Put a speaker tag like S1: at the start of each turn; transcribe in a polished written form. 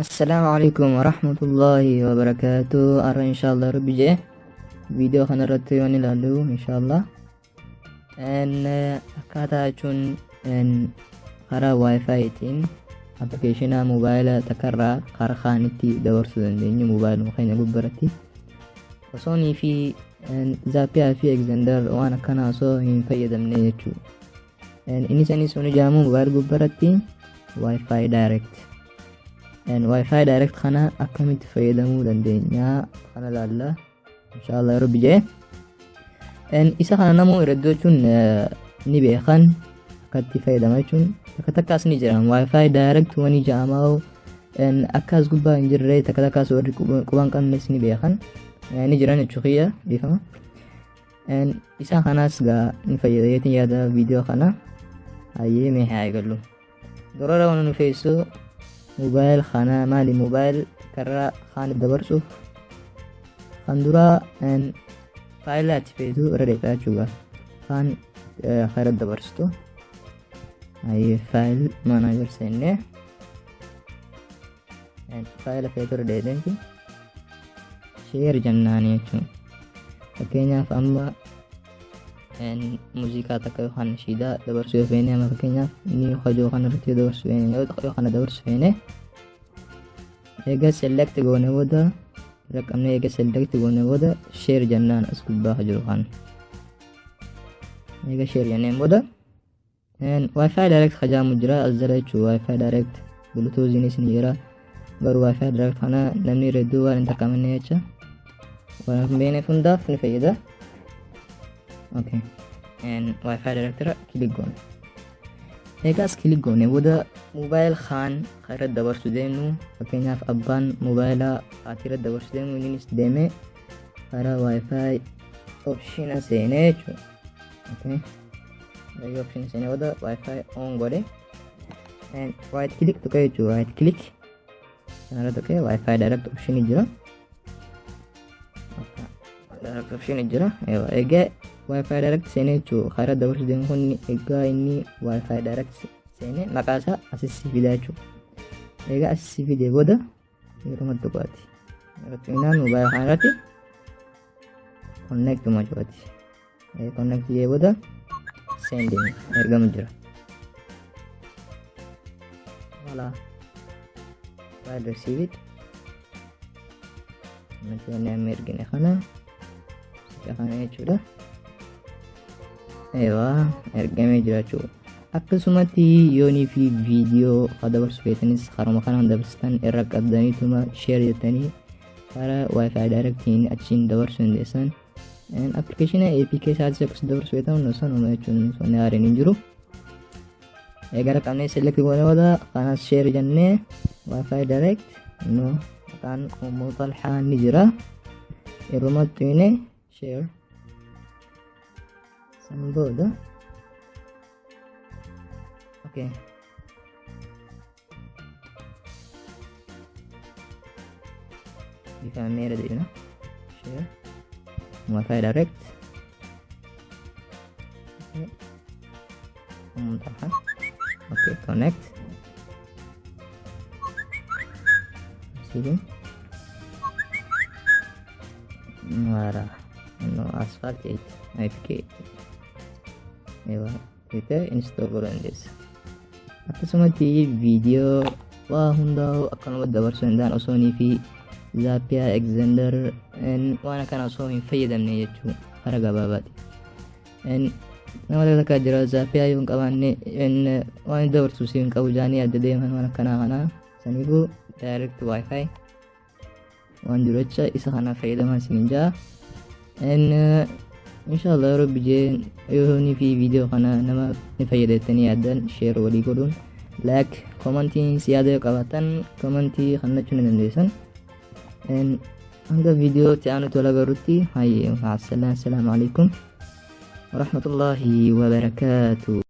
S1: Assalaamu alaikum warahmatullaahi wabarakaatu. Har'a inshaallah rabbi jee viidiyoo kana irratti yoon ilaallu inshaallah akkaataa jechuun karaa wifi-tiin appilikeeshina moobaayila takkarraa karaa kaanitti dabarsuu dandeenyu moobaayiluma keenya gubbaratti osoonii fi zaappiyaa fi egzendar waan akkanaa osoo hin fayyadamne jechuudha. Inni sanis sun ijaamu moobaayil gubbaratti wifi direct. Wifi direct kana akkamitti fayyadamuu dandeenya kana laalla inshaallah yeroo bijee. Isa kana namuu irra jechuun ni beekan akkatti fayyadama jechuun takka takkaas ni jira wifi direct wani ja'amaa akkas gubbaa hin jirre takka takkaas warri quban qabnes ni beekan ni jiran jechuu kiyya dhiifama. Isa kanaas gaa ni fayyada jeetiin yaada viidiyoo kana hayyee mee haa eegallu. Durara waan nu feessu moobaayil kana maali moobaayil karra kaan dabarsuuf kan duraa faayila ati feetu irra deeqaa jechuudha. Kaan kara dabarsitu hayyee faayil maanaajar seennee faayila feetu irra deeqeenti sheer jennaani jechuudha. Fakkeenyaaf amma muuziqaa takka yookaan nashiidaa dabarsuu yoo feene amma fakkeenyaaf inni hojii kana irratti yoo dabarsuu feene yoo kana dabarsuu feene eega select goone booda irra qabnee eega select goone booda share jennaan as gubbaa jiru kan eega share jenneen booda Wi-Fi direct hajaamu jira as jala jechuun Wi-Fi direct Bluetooth ni jira garuu Wi-Fi direct kana namni hedduu waan hin takkamanne jecha waan hin beekneef hundaaf ni fayyada. Okay. Wi-Fi direct irra kilik goone. Eegaas kilik goone booda moobaayil kaan irra dabarsu deemnu fakkeenyaaf abbaan moobaayilaa haati irra dabarsu deemu innis deemee karaa Wi-Fi option seenee jechuudha. Okay. Egaa option seenee booda Wi-Fi on godhe. Right click tuqee jechuudha. Right click kanarra tuqee Wi-Fi direct option jira. Direct option jira. Egaa Wi-Fi direct seenee jechuudha. Karaa dabarsu deemu kun egaa inni Wi-Fi direct seenee maqaa isaa asii fida jechuudha. Egaa asii fidee booda yeroo madda qo'ati. Yeroo xinnaan moobaayil kanarratti connect macuuti. Connect jee booda sending ergamu jira. Voilà. File received. Nuti wanni amma ergine kana isa kana jechuudha. Eewaa ergamee jira jechuudha. Akkasumatti yoonii fi viidiyoo ka dabarsu feetanis karuma kanaan dabarsitan irra qabdaniituma share jettanii karaa wifi directiin achiin dabarsuu dandeessan. Appilikeeshina APK isaatis akkas dabarsu feetan sanuma jechuun wanni haareen hin jiru. Egaa qabnee select goone booda kanas share jennee wifi direct no maqaan Ummu Talhaa ni jira. Yeroo xuyne share san booda okay. Bifa meera deebina share wifi direct okay. Ummu Talhaa okay connect receiving Voilà. No asphalt 8 IPK. Ewa jettee install godhuu dandeessa. Akkasumatti viidiyoo waa hundaa'u akkanuma dabarsuu danda'an osoo nii fi zaappiyaa extender waan akkana osoo hin fayyadamne jechuu karaa gabaabaati. Nama takka jira zaappiyaa yoo hin qabaanne waan dabarsu si hin qabu jaanii adda deeman waan akkanaa kana saniifuu direct wifi waan jiru jecha isa kana fayyadamaa isin jaa. Inshallah rabbi jee yoo ni fi viidiyoo kana nama ni fayyada jettanii yaaddan share walii godhuun like komantii yaada yoo qabaatan komantii kannachuu ni dandeessan. Hanga viidiyoo itti aanutti wal agarrutti hayyee maasalaam. Assalaamu alaikum warahmatullaahi wabarakaatu.